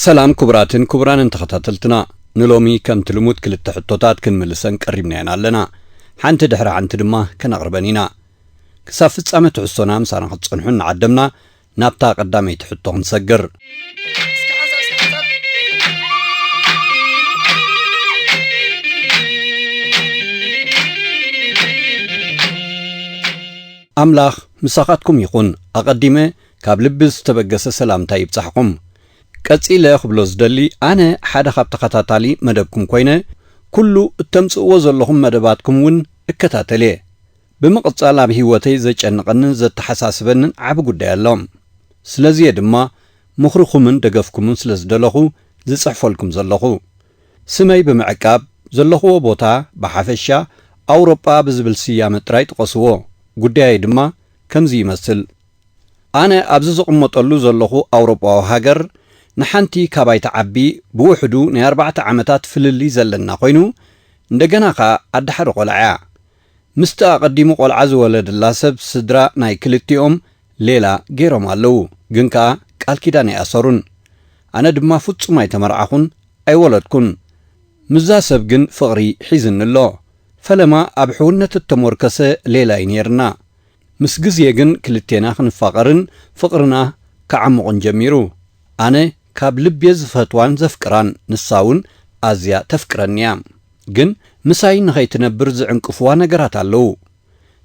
ሰላም ክቡራትን ክቡራንን ተኸታተልትና፣ ንሎሚ ከምቲ ልሙድ ክልተ ሕቶታት ክንምልሰን ቀሪብና ኢና ኣለና። ሓንቲ ድሕሪ ሓንቲ ድማ ከነቕርበን ኢና። ክሳብ ፍጻመ ትሕዝቶና ምሳና ክትጸንሑ እናዓደምና፣ ናብታ ቀዳመይቲ ሕቶ ክንሰግር። ኣምላኽ ምሳኻትኩም ይኹን። ኣቐዲመ ካብ ልቢ ዝተበገሰ ሰላምታ ይብጻሕኩም። ቀጺለ ክብሎ ዝደሊ፣ ኣነ ሓደ ካብ ተኸታታሊ መደብኩም ኮይነ፣ ኩሉ እተምጽእዎ ዘለኹም መደባትኩም እውን እከታተል እየ። ብምቕጻል ኣብ ህይወተይ ዘጨንቐንን ዘተሓሳስበንን ዓቢ ጉዳይ ኣሎ። ስለዚ እየ ድማ ምኽርኹምን ደገፍኩምን ስለ ዝደለኹ ዝጽሕፈልኩም ዘለኹ። ስመይ ብምዕቃብ፣ ዘለኹዎ ቦታ ብሓፈሻ ኣውሮጳ ብዝብል ስያመ ጥራይ ጥቐስዎ። ጉዳየይ ድማ ከምዚ ይመስል። ኣነ ኣብዚ ዝቕመጠሉ ዘለኹ ኣውሮጳዊ ሃገር፣ ንሓንቲ ካባይ ትዓቢ ብውሕዱ ናይ ኣርባዕተ ዓመታት ፍልልይ ዘለና ኮይኑ፣ እንደገና ኸኣ ኣደ ሓደ ቈልዓ እያ። ምስቲ ኣቐዲሙ ቈልዓ ዝወለደላ ሰብ ስድራ ናይ ክልቲኦም ሌላ ገይሮም ኣለዉ፣ ግን ከኣ ቃል ኪዳን ኣይኣሰሩን። ኣነ ድማ ፍጹም ኣይተመርዓኹን፣ ኣይወለድኩን። ምስዛ ሰብ ግን ፍቕሪ ሒዝኒ ኣሎ። ፈለማ ኣብ ሕውነት እተሞርከሰ ሌላ እዩ ነይርና። ምስ ግዜ ግን ክልቴና ክንፋቐርን ፍቕርና ክዓሙቕን ጀሚሩ። ኣነ ካብ ልብየ ዝፈትዋን ዘፍቅራን፣ ንሳ እውን ኣዝያ ተፍቅረኒ እያ። ግን ምሳይ ንኸይትነብር ዝዕንቅፍዋ ነገራት ኣለዉ።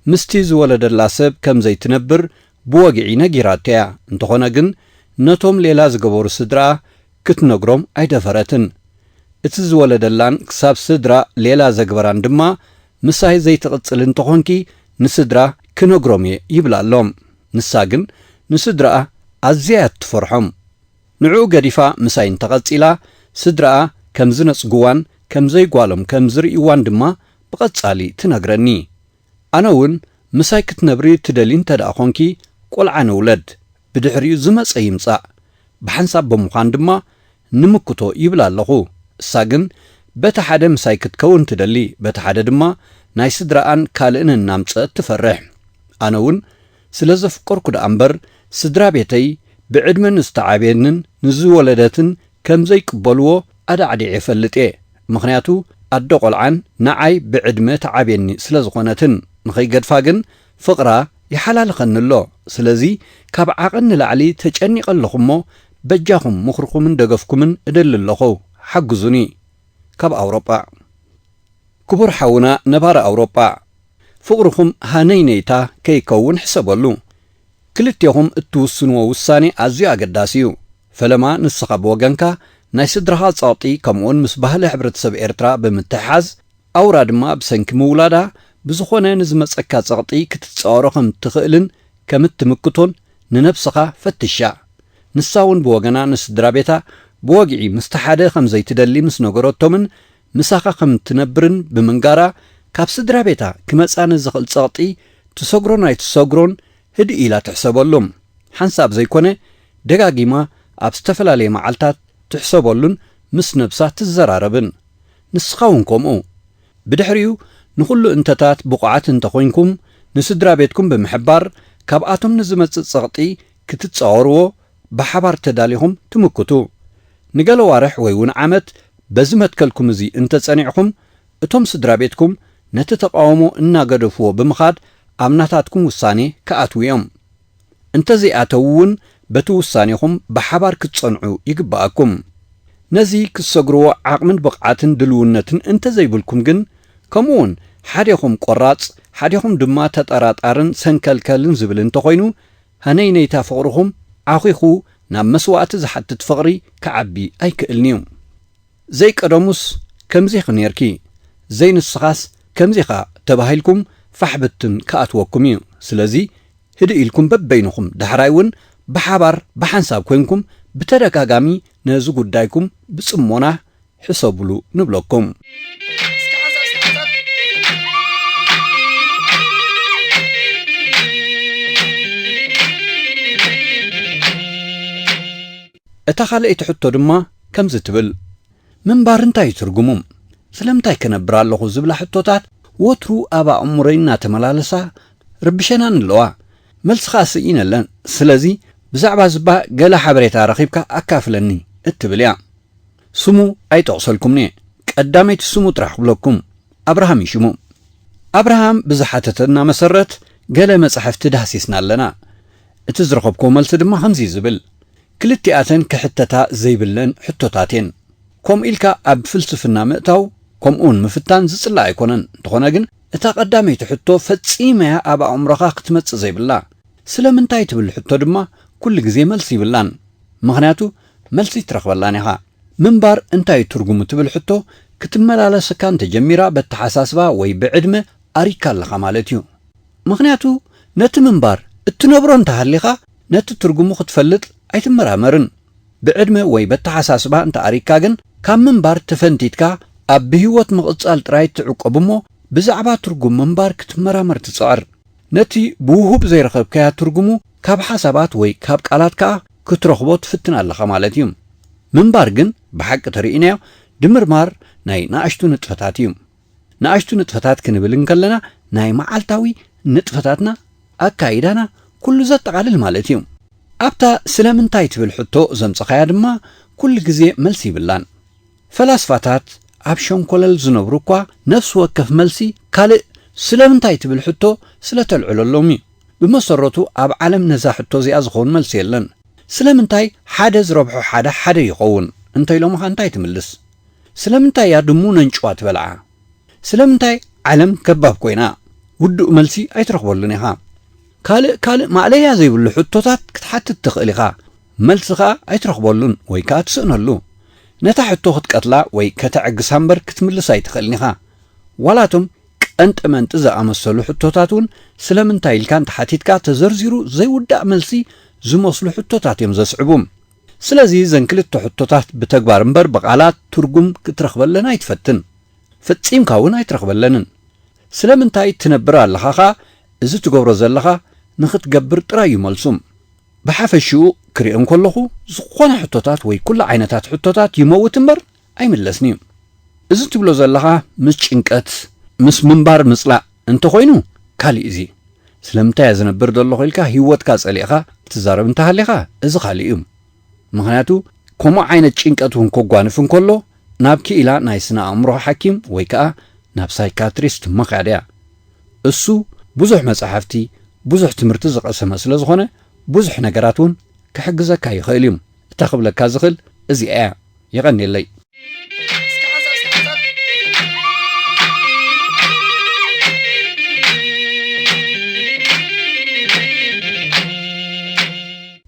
ምስቲ ዝወለደላ ሰብ ከም ዘይትነብር ብወግዒ ነጊራቶ እያ። እንተኾነ ግን ነቶም ሌላ ዝገበሩ ስድራኣ ክትነግሮም ኣይደፈረትን። እቲ ዝወለደላን ክሳብ ስድራ ሌላ ዘግበራን ድማ፣ ምሳይ ዘይትቕጽሊ እንተኾንኪ ንስድራ ክነግሮም እየ ይብላ ኣሎ። ንሳ ግን ንስድራኣ ኣዝያ እያ ትፈርሖም። ንዕኡ ገዲፋ ምሳይ እንተቐጺላ፣ ስድራኣ ከም ዝነጽግዋን ከም ዘይጓሎም ከም ዝርእይዋን ድማ ብቐጻሊ ትነግረኒ። ኣነ እውን ምሳይ ክትነብሪ ትደሊ እንተ ደኣ ኾንኪ፣ ቈልዓ ንውለድ፣ ብድሕሪኡ ዝመጸ ይምጻእ፣ ብሓንሳብ ብምዃን ድማ ንምክቶ ይብላ ኣለኹ። እሳ ግን በቲ ሓደ ምሳይ ክትከውን ትደሊ፣ በቲ ሓደ ድማ ናይ ስድራኣን ካልእን እናምጸት ትፈርሕ። ኣነ እውን ስለ ዘፍቀርኩ ደኣ እምበር፣ ስድራ ቤተይ ብዕድመ ንዝተዓብየንን ንዝወለደትን ከም ዘይቅበልዎ ኣዳዕዲዐ እፈልጥ እየ። ምኽንያቱ ኣደ ቈልዓን ንዓይ ብዕድመ ትዓብየኒ ስለ ዝኾነትን። ንኸይገድፋ ግን ፍቕራ ይሓላልኸኒ ኣሎ። ስለዚ ካብ ዓቐን ንላዕሊ ተጨኒቐ ኣለኹ እሞ፣ በጃኹም ምኽርኹምን ደገፍኩምን እደሊ ኣለኹ። ሓግዙኒ። ካብ ኣውሮጳ። ክቡር ሓውና ነባሪ ኣውሮጳ፣ ፍቕርኹም ሃነይነይታ ከይከውን ሕሰበሉ። ክልቴኹም እትውስንዎ ውሳኔ ኣዝዩ ኣገዳሲ እዩ። ፈለማ ንስኻ ብወገንካ ናይ ስድራኻ ጸቕጢ፣ ከምኡውን ምስ ባህሊ ሕብረተሰብ ኤርትራ ብምትሕሓዝ፣ ኣውራ ድማ ብሰንኪ ምውላዳ ብዝኾነ ንዝመጸካ ጸቕጢ ክትጻወሮ ከም እትኽእልን ከም እትምክቶን ንነብስኻ ፈትሻ። ንሳ እውን ብወገና ንስድራ ቤታ ብወግዒ ምስቲ ሓደ ከም ዘይትደሊ ምስ ነገረቶምን ምሳኻ ከም እትነብርን ብምንጋራ፣ ካብ ስድራ ቤታ ክመጻ ንዝኽእል ጸቕጢ ትሰግሮን ኣይትሰግሮን ህድእ ኢላ ትሕሰበሉ። ሓንሳብ ዘይኮነ፣ ደጋጊማ ኣብ ዝተፈላለየ መዓልታት ትሕሰበሉን ምስ ነብሳ ትዘራረብን። ንስኻ እውን ከምኡ። ብድሕሪኡ፣ ንኹሉ እንተታት ብቑዓት እንተኾይንኩም፣ ንስድራ ቤትኩም ብምሕባር፣ ካብኣቶም ንዝመጽእ ጸቕጢ ክትጻወርዎ ብሓባር ተዳሊኹም ትምክቱ። ንገለ ዋርሕ ወይ እውን ዓመት በዚ መትከልኩም እዚ እንተጸኒዕኹም፣ እቶም ስድራ ቤትኩም ነቲ ተቓውሞ እናገደፍዎ ብምኻድ ኣብ ናታትኩም ውሳኔ ክኣትዉ እዮም። እንተዘይኣተዉ እውን በቲ ውሳኔኹም ብሓባር ክትጸንዑ ይግብኣኩም። ነዚ ክትሰግርዎ ዓቕምን ብቕዓትን ድልውነትን እንተዘይብልኩም ግን፣ ከምኡውን ሓዴኹም ቆራጽ፣ ሓዴኹም ድማ ተጠራጣርን ሰንከልከልን ዝብል እንተኾይኑ፣ ሃነይነይታ ፍቕርኹም ዓኺኹ ናብ መስዋእቲ ዝሓትት ፍቕሪ ክዓቢ ኣይክእልን እዩ። ዘይቀደሙስ ከምዚ ኢኺ ኔርኪ፣ ዘይንስኻስ ከምዚ ኢኻ ተባሂልኩም ፋሕ ብትን ክኣትወኩም እዩ። ስለዚ ህድእ ኢልኩም በበይንኹም፣ ዳሕራይ እውን ብሓባር ብሓንሳብ ኮይንኩም ብተደጋጋሚ ነዚ ጉዳይኩም ብጽሞና ሕሰብሉ ንብለኩም። እታ ካልኣይቲ ሕቶ ድማ ከምዚ ትብል፣ ምንባር እንታይ እዩ ትርጉሙ? ስለምንታይ ከነብር ኣለኹ ዝብላ ሕቶታት ወትሩ ኣብ ኣእምሮይ እናተመላለሳ ርብሸናን ኣለዋ። መልሲ ኸኣ ስኢነለን። ስለዚ ብዛዕባ ዝባ ገለ ሓበሬታ ረኺብካ ኣካፍለኒ። እትብል እያ። ስሙ ኣይጠቕሰልኩምን'የ። ቀዳመይቲ ስሙ ጥራሕ ክብለኩም። ኣብርሃም እዩ ሽሙ። ኣብርሃም ብዝሓተተና መሰረት፣ ገለ መጻሕፍቲ ዳህሲስና ኣለና። እቲ ዝረኸብክዎ መልሲ ድማ ከምዚ እዩ ዝብል። ክልቲኣተን ክሕተታ ዘይብለን ሕቶታት እየን። ከምኡ ኢልካ ኣብ ፍልስፍና ምእታው፣ ከምኡውን ምፍታን ዝጽላእ ኣይኮነን። እንተኾነ ግን፣ እታ ቀዳመይቲ ሕቶ ፈጺመያ ኣብ ኣእምሮኻ ክትመጽእ ዘይብላ። ስለምንታይ ትብል ሕቶ ድማ ኩሉ ግዜ መልሲ ይብላን። ምኽንያቱ መልሲ ትረኽበላን ኢኻ። ምንባር እንታይ እዩ ትርጉሙ ትብል ሕቶ ክትመላለሰካ እንተጀሚራ፣ በተሓሳስባ ወይ ብዕድመ ኣሪካ ኣለኻ ማለት እዩ። ምኽንያቱ ነቲ ምንባር እትነብሮ እንተሃሊኻ፣ ነቲ ትርጉሙ ክትፈልጥ ኣይትመራመርን። ብዕድመ ወይ በተሓሳስባ እንተኣሪካ ግን፣ ካብ ምንባር ተፈንቲትካ ኣብ ብህይወት ምቕጻል ጥራይ ትዕቆብ እሞ፣ ብዛዕባ ትርጉም ምንባር ክትመራመር ትጽዕር። ነቲ ብውሁብ ዘይረኸብካያ ትርጉሙ ካብ ሓሳባት ወይ ካብ ቃላት ከኣ ክትረኽቦ ትፍትን ኣለኻ ማለት እዩ። ምንባር ግን ብሓቂ ተርእናዮ፣ ድምርማር ናይ ንኣሽቱ ንጥፈታት እዩ። ንኣሽቱ ንጥፈታት ክንብል እንከለና፣ ናይ መዓልታዊ ንጥፈታትና፣ ኣካይዳና ኩሉ ዘጠቓልል ማለት እዩ። ኣብታ ስለምንታይ ትብል ሕቶ ዘምጸኻያ ድማ ኩሉ ግዜ መልሲ ይብላን። ፈላስፋታት ኣብ ሸንኮለል ዝነብሩ እኳ ነፍሲ ወከፍ መልሲ ካልእ ስለምንታይ ትብል ሕቶ ስለ ተልዕለሎም እዩ። ብመሰረቱ ኣብ ዓለም ነዛ ሕቶ እዚኣ ዝኸውን መልሲ የለን። ስለምንታይ ሓደ ዝረብሖ ሓደ ሓደ ይኸውን እንተኢሎምኻ እንታይ ትምልስ? ስለምንታይ እያ ድሙ ነንጭዋ ትበልዓ? ስለምንታይ ዓለም ከባብ ኮይና? ውዱእ መልሲ ኣይትረኽበሉን ኢኻ። ካልእ ካልእ ማእለያ ዘይብሉ ሕቶታት ክትሓትት ትኽእል ኢኻ። መልሲ ኸኣ ኣይትረኽበሉን ወይ ከኣ ትስእነሉ። ነታ ሕቶ ክትቀትላ ወይ ከተዕግሳ እምበር ክትምልሳ ኣይትኽእልን ኢኻ። ዋላ እቶም ቀንጢ መንጢ ዝኣመሰሉ ሕቶታት እውን ስለምንታይ ኢልካ እንተሓቲትካ ተዘርዚሩ ዘይውዳእ መልሲ ዝመስሉ ሕቶታት እዮም ዘስዕቡ። ስለዚ እዘን ክልተ ሕቶታት ብተግባር እምበር ብቓላት ትርጉም ክትረኽበለን ኣይትፈትን። ፈጺምካ እውን ኣይትረኽበለንን። ስለምንታይ ትነብር ኣለኻ ኸኣ፣ እዚ ትገብሮ ዘለኻ ንኽትገብር ጥራይ እዩ መልሱ። ብሓፈሽኡ ክሪኦ እንከለኹ፣ ዝኾነ ሕቶታት ወይ ኩሉ ዓይነታት ሕቶታት ይመውት እምበር ኣይምለስን እዩ። እዚ ትብሎ ዘለኻ ምስ ጭንቀት፣ ምስ ምንባር ምጽላእ እንተኾይኑ ካልእ እዚ። ስለምንታይ እየ ዝነብር ዘለኹ ኢልካ ህይወትካ ጸሊእኻ ትዛረብ እንተሃሊኻ፣ እዚ ካልእ እዩ። ምኽንያቱ ከምኡ ዓይነት ጭንቀት እውን ከጓንፍ እንከሎ ናብ ክኢላ ናይ ስነ ኣእምሮ ሓኪም ወይ ከኣ ናብ ሳይካትሪስት ምኻድ እያ። እሱ ብዙሕ መጻሕፍቲ፣ ብዙሕ ትምህርቲ ዝቐሰመ ስለ ዝኾነ ብዙሕ ነገራት እውን ክሕግዘካ ይኽእል እዩ። እታ ክብለካ ዝኽእል እዚኣ እያ። የቐንየለይ።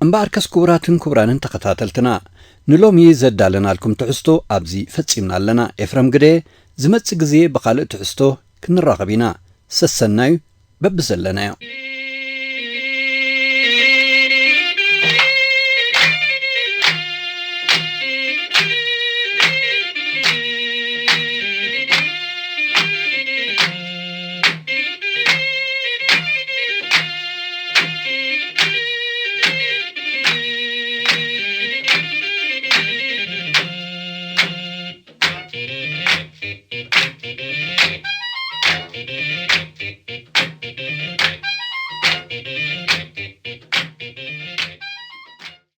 እምበኣርከስ ክቡራትን ክቡራንን ተኸታተልትና፣ ንሎሚ ዘዳለናልኩም ትሕዝቶ ኣብዚ ፈጺምና ኣለና። ኤፍረም ግደ፣ ዝመጽእ ግዜ ብኻልእ ትሕዝቶ ክንራኸብ ኢና። ሰሰናዩ በብዘለናዮ።